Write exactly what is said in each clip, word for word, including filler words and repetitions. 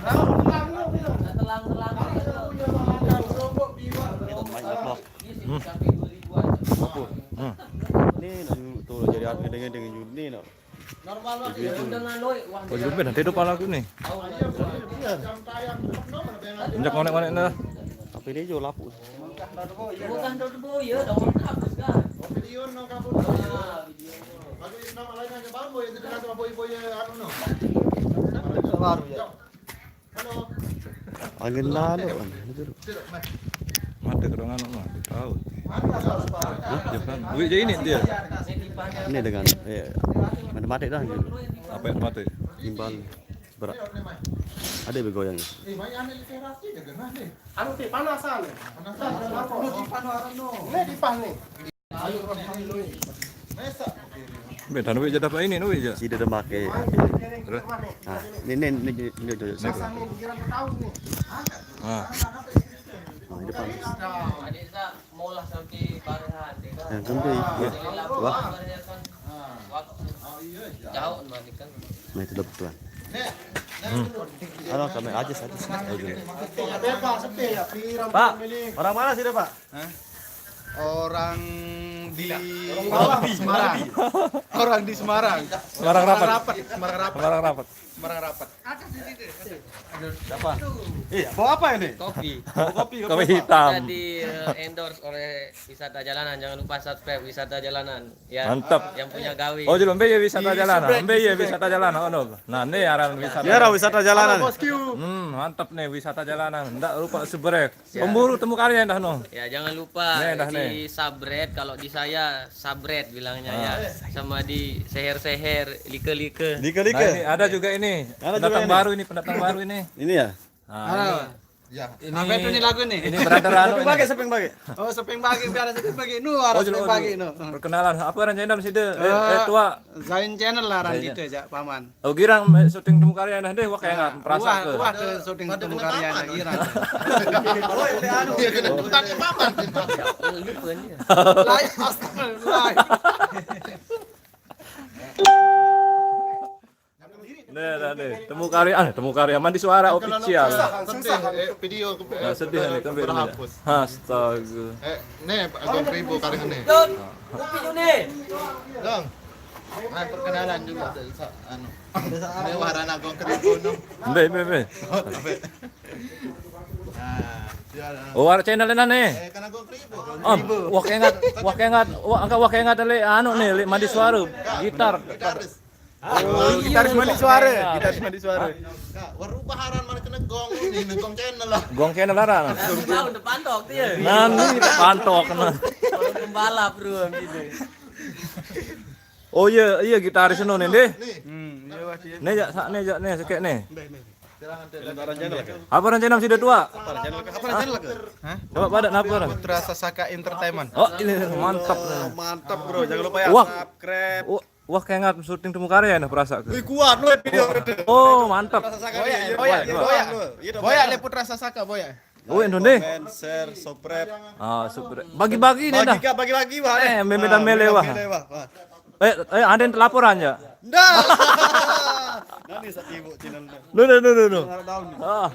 Ini nak tuh jadi anu gini-gini nak. Normal lah. Baju itu. Baju itu nanti depan aku nih. Injak konek-konek dah. Tapi dia juga lapuk. Bukan tuh, Bu, ya, dong, hapus kan. Video no kabur. Baru ya. Angin lalu kan. Mata ke ruangan mah, tahu. Hah? Ya kan. Wih, jadi ini dia. Ini dengan eh mati-mati dah gitu. Apa yang mati? Gimbal berat. Ada begoyang. Anu ti panasan. Panasan. Ini di pan nih. Be, dan wih jadi apa ini, wih ya? Sida ada make. Terus? Nah, ini ini ini ini ini. Nah. Nah, ini panas. Yang kempi. Wah. Nah, itu dapat tuan. Halo, kami aja satu. Pak, orang mana sih, Pak? Hah? Orang di Semarang. Orang di Semarang. Semarang Rapat. Semarang Rapat. Semarang Rapat. Semarang Rapat. Siapa? Iya, bawa apa ini? Kopi. Bawa kopi, kopi Kopi apa? Hitam. Kita di eh, endorse oleh Wisata Jalanan. Jangan lupa subscribe Wisata Jalanan. Ya. Mantap. Yang punya gawe. Oh, jadi ambil ya wisata jalanan. Ambil ya wisata jalanan. Oh, no. Nah, ini arah wisata. Ya, arah wisata jalanan. Halo, Bosku. Hmm, mantap nih wisata jalanan. Ndak lupa subrek. Pemburu temu karya dah no. Ya, jangan lupa nih, dah di nih. Sabret, kalau di saya sabret bilangnya ya. Sama di seher-seher, like-like. Like-like. Nah, ini ada juga ini. Ada juga pendatang ini. Baru ini, pendatang baru ini. Ini ya? Nah, ini. Ya. Ini, apa itu nih lagu nih? Ini brother anu. Sepeng bagi, sepeng bagi. Oh, sepeng bagi, biar sepeng bagi. Nu, harus sepeng bagi nu. Perkenalan, apa aran channel sih deh? Eh, eh, tua. Zain Channel lah aran itu aja, Paman. Oh, girang eh, syuting temu karya nah deh, wah kayak nggak perasa wah, ke. Wah, ke syuting temu karya nah girang. Kalau ini anu, ya kena tuntan ya Paman. Lain, astagfirullah. Nih, nih, nih. Temu karya, ah, temu karya Mandi Suara official. Sedih, eh, video ke- Nah, sedih nih, kan beda. Astaga. Eh, nih, Agong Kribo karya nih. Kopi Juni. Dong. Nah, perkenalan juga. Anu. Ini warana Agong Kribo no. Mbe, mbe, mbe. Nah, dia. Oh, ada channel ini nih. Eh, kan Agong Kribo. Om, wah kengat, wah kengat, wah angkat wah kengat le anu nih, le Mandi Suara, gitar. Gitaris. Oh, gitaris Mandi Suara, gitaris Mandi Suara. Kak, warupa aran mana kena gong ini, gong channel lah. Gong channel aran. Tahun depan tok dia. Nah, ini pantok nah. Pembalap bro gitu. Oh iya, iya gitaris no nih deh. Hmm, iya wah dia. Nih jak sak nih jak nih sekek nih. Apa aran channel lagi? Apa aran channel sida tua? Apa aran channel lagi? Hah? Coba pada apa aran? Putra Sasaka Entertainment. Oh, ini mantap. Mantap, bro. Jangan lupa ya subscribe. Wah, wah kayak ngat syuting temu karya nah perasa. Wih, kuat lu video itu. Oh, mantap. Putra Sasaka, iya, iya, iya, iya. Boya, boya, le Putra Sasaka, boya. Oh, Indonesia. Komen, share, subscribe. Ah, subscribe. Bagi-bagi nih dah. Bagi, Kak, bagi-bagi, wah. Eh, meme dan mele, wah. Mele, wah. Eh, eh, ada yang laporan ya? Ndak. Nani setibu channel. Lu, lu, lu, lu, lu. Ah.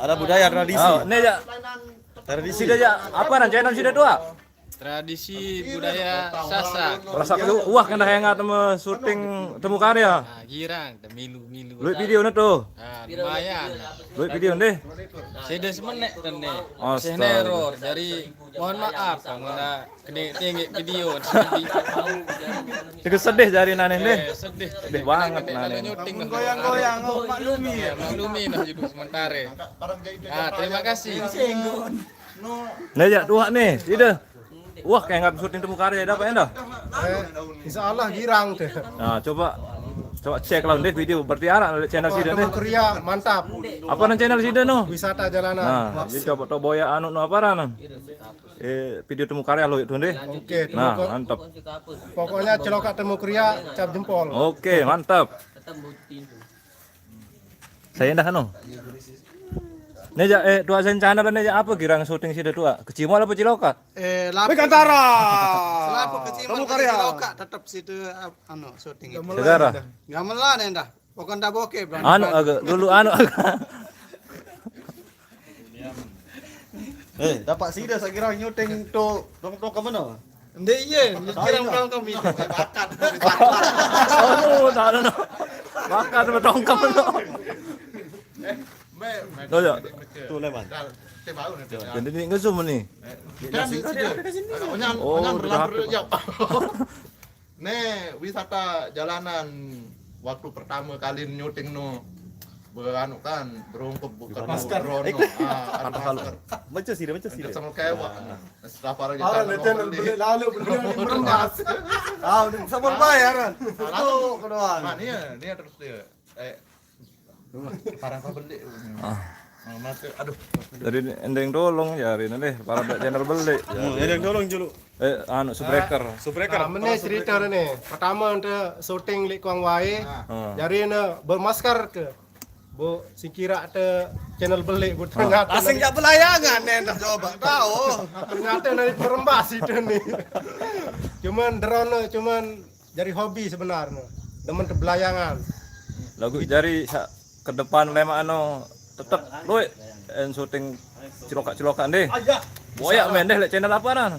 Ada budaya tradisi. Oh, ini ya. Tradisi. Sida ya, apa aran channel sida tua? Tradisi budaya Sasak. Rasa ke wah kena hengat sama syuting temu karya. Ah, girang, temu milu-milu. Luit video na tuh. Ah, lumayan. Luit video deh. Sida semenek tene. Astaga. Sih neror, jadi mohon maaf kalau ndak kena tinggi video. Itu sedih jari nane deh. Eh, sedih. Sedih banget nane. Goyang-goyang, oh, maklumi. Ya, maklumi nah hidup sementara. Ah, terima kasih. Nah, ya, dua nih, sida. Wah, kayak nggak syuting temu karya ada apa ya, dah? Eh, insya Allah girang tuh. Nah, coba coba cek lah deh video berarti arah channel sida deh. Temu karya mantap. Apa nang channel sida no? Wisata Jalanan. Nah, jadi coba to boya anu no apa aran? Eh, video temu karya lo itu deh. Oke, nah, mantap. Pokoknya celokak temu karya cap jempol. Oke, mantap. Saya indah anu. Nih ja, eh, tua Zain channel nih ja, apa girang syuting sida tua? Kecimol apa cilokak? Eh, lapo. Wih, Kantara. Selapo Kecimol temu karya. Cilokak tetap sida ap- anu syuting itu. Segara. Gamelan indah. Pokoknya ndak bokep, Bro. Anu agak, dulu anu agak. Eh, dapat sida saya kira nyuting tu dong dong ke mana? Ndak iya, kira orang kami. Bakat. Aduh, tak ada. Bakat sama tongkang no. Tuh ya. Tuh leman. Jadi ni ngezoom ni. Kan sini, ada sini. Oh, berlalu ya. Nih, wisata jalanan waktu pertama kali nyuting no. Beranu kan, berungkup bukan masker. Drone, no. Ah, ada masker. Baca sih, baca sih. Sama kayak wak. Setelah para orang kita channel beli lalu beli berembas. Ah, udah sama bayar kan. Itu kedoan. Nah, ni ya, ni terus dia. Eh, parah apa beli? Ah. Aduh. Jadi endeng tolong ya hari ini deh, para channel beli. Hmm, endeng tolong dulu. Eh, anu, subreker. Subreker. Nah, mene cerita ni. Pertama ente syuting lek kuang wae. Ah. Jadi ne bermasker ke. Bu, sing kira te channel beli, bu, ternyata asing jak belayangan nih, dah coba tahu. Ternyata dari berembas itu nih. Cuman drone, cuman dari hobi sebenarnya. Demen te belayangan. Lagu jari sa- ke depan lemak anu tetep lu en syuting cilokak-cilokan deh. Boyak main deh lek channel apa nan?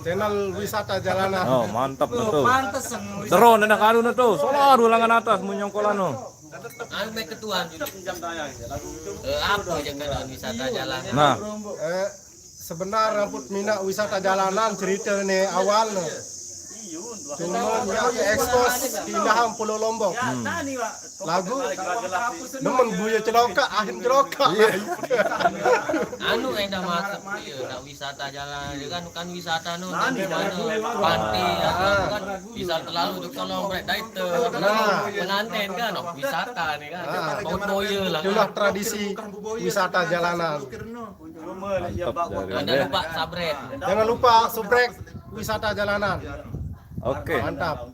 Channel wisata jalanan. Oh, mantap betul. Pantes. Terus ndak kalu tuh, solar ulangan atas menyongkolan no. Anu, main ketuan juga. Eh, apa yang kena wisata jalan? Nah. Eh, sebenar ramput minat wisata jalanan cerita ni awal ni. Cuma dia ke ekspos keindahan Pulau Lombok. Hmm. Lagu demen buya celokak, ahim celokak. Iya. Anu yang dah masuk dia nak wisata jalan dia kan, kan wisata no, pantai, kan bisa terlalu tu kalau mereka itu pengantin kan, oh, wisata ni kan. Nah, mau boya lah. Itulah tradisi wisata jalanan. Mantap, jangan lupa subscribe. Jangan lupa subscribe wisata jalanan. Oke. Mantap.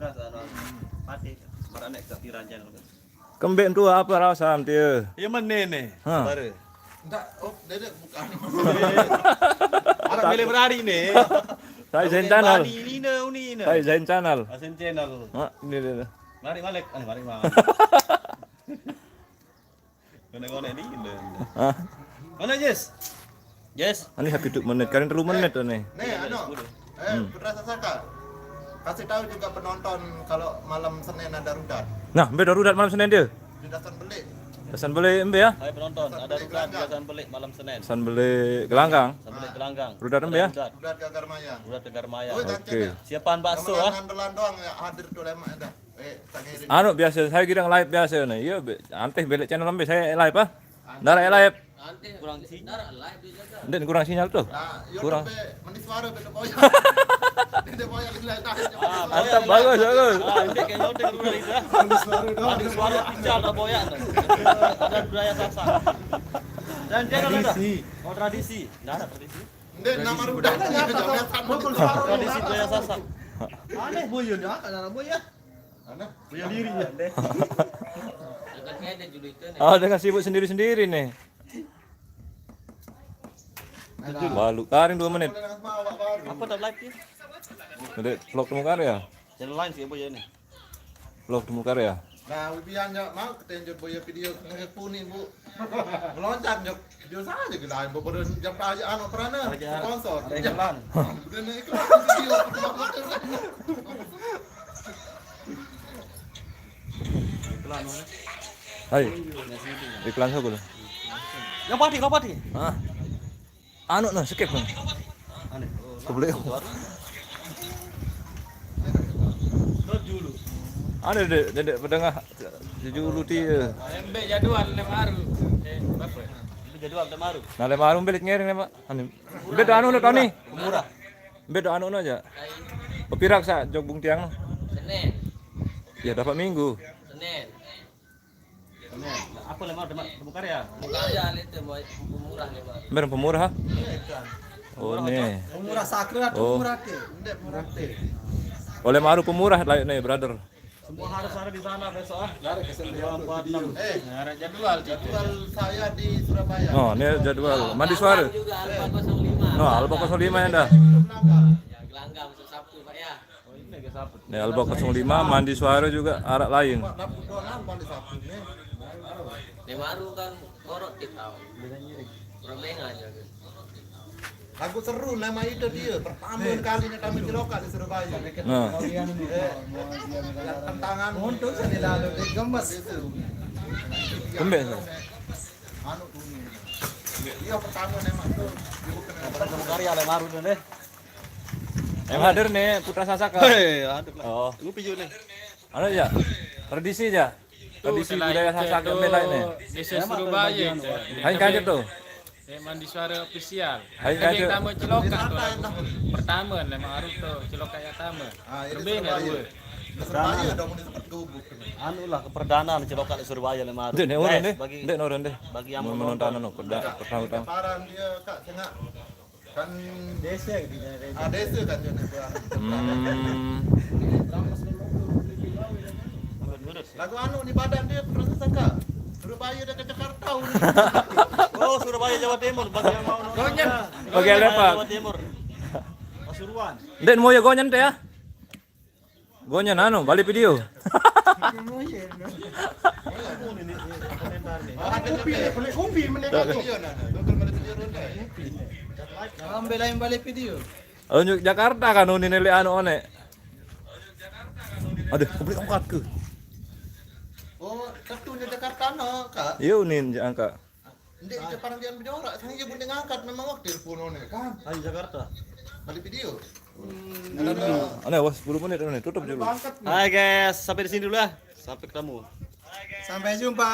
Kembek tu apa rasa nanti? Ya mana ni? Ha. Ndak, oh, dia bukan. Orang boleh berlari ni. Saya Zain Channel. Ini ni, ini ni. Saya Zain Channel. Zain Channel. Ha, ini dia. Mari balik. Eh, mari balik. Konek-konek ni gila. Hah? Mana Jess? Jess. Ani happy tu menit, karin telu menit tu ni. Nih, anu. Eh, Putra Sasaka. Kasih tahu juga penonton kalau malam Senin ada rudat. Nah, embe ada rudat malam Senin dia? Di Dasan Belik. Dasan Belik embe ya? Hai penonton, ada rudat di Dasan Belik malam Senin. Dasan Belik Gelanggang. Dasan Belik Gelanggang. Rudat embe ya? Rudat Gagar Mayang. Rudat Gagar Mayang. Oke. Siapan bakso ah. Andalan doang ya hadir tu lemak dah. Anu biasa, saya kira live biasa ni. Ya, anteh belek channel ambil saya live ah. Ndak live. Kurang sinyal. Ndak kurang sinyal tu. Kurang. Mending suara beda boya. Beda boya. Mantap, bagus, bagus. Ah, ini kayak nyontek dulu dah. Mending suara doang. Mending suara pical dah boya. Ada budaya Sasak. Dan dia kan ada. Oh, tradisi. Ndak ada tradisi. Ndak nama udah. Tradisi budaya Sasak. Aneh boya dah, ada boya. Punya diri ya. Oh, dengan sibuk sendiri-sendiri nih. Balu, taring dua menit. Apa tak live ya? Jadi vlog temu karya. Channel lain sih apa ya nih? Vlog temu karya. Nah, Wibian ya mau ketenjot boya video ngehe kuning bu. Meloncat jok. Dia saja gila, beberapa jam aja anu pernah sponsor. Ada iklan. Udah naik iklan video. Iklan mana? Hai. Iklan siapa lu? Yang padi, lo padi. Hah? Anu nah, skip nah. Aneh. Kebeli. Dulu. Ada dek, dek pedengah jujur lu dia. Embe jadwal lemaru. Eh, apa? Embe jadwal lemaru. Nah, lemaru belit ngering lemak. Anu. Embe anu no Tony. Murah. Embe anu no aja. Pepirak sa jok bung tiang no. Senin. Ya dapat minggu. Senin. Apa lemak, lemak temu karya? Temu karya itu mau pemurah lemak. Embe pemurah ha? Oh ni. Pemurah sakral atau pemurah teh? Ndak murah teh. Oleh maru pemurah lah ni brother. Semua harus ada di sana besok ah. Dua, empat, enam. Eh, ada jadwal, jadwal saya di Surabaya. Oh, ni jadwal. Mandi suara. Juga Alfa kosong lima. No, Alfa kosong lima yang dah. Gelanggang. Ya, Gelanggang besok Sabtu, Pak ya. Oh, ini guys. Nih, Alba kosong lima, Mandi Suara juga arah lain. Lima kan korot kita. Permengan aja. Lagu seru nama itu dia. Pertama kali nak tampil cilokak di Surabaya. Nah, Eh, tantangan. Untung saya lalu di gemes itu. Kembali. Anu tuh. Iya, pertama memang tuh. Karya le maru deh. Yang hadir nih Putra Sasaka. Hei, ada lah. Oh, Ngupi juga nih. Ada ya? Tradisi ya? Tradisi budaya Sasak ambil lain nih. Desa Surabaya itu. Hai kaget tuh. Eh, Mandi Suara official. Hai Tapi kaget. Yang tamu cilokak tuh lagu. Pertama memang harus tuh cilokak yang tamu. Ah, ini Lebih nggak Surabaya. dua. Di Surabaya dong, ini sempat gubuk. Anu lah keperdanaan cilokak di Surabaya le maru. Dek, nek orang deh. Bagi Dek, orang deh. Bagi yang Mau mau menonton nonton. Anu, perda pertama. Paran dia, Kak, sengak. Kan Desa gitu. ada itu kan, Jon, itu. Hmm. Lagu anu nih badan dia, Putra Sasaka. Surabaya dia ke Jakarta udah. Oh, Surabaya, Jawa Timur, bagi yang mau nonton. Bagi yang lepak. Jawa Timur. Pasuruan. Dek, mau ya gonyen teh ya? Gonyen anu, balik video. Kopi, beli kopi meneh. Iya, nah, nah, betul, betul, betul, betul. Ambil lain balik video. Unjuk Jakarta kan, uni nilai anu one. Aduh, kebeli ongkat ke. Oh, tentunya Jakarta no, Kak. Iya, uni angka. Ndek, itu parang dia video ora, saya ibu ngangkat memang waktu telepon one kan. Ayo Jakarta. Balik video. Aneh, wah, sepuluh menit nih, tutup dulu. Hai guys, sampai di sini dulu ya. Sampai ketemu. Sampai jumpa.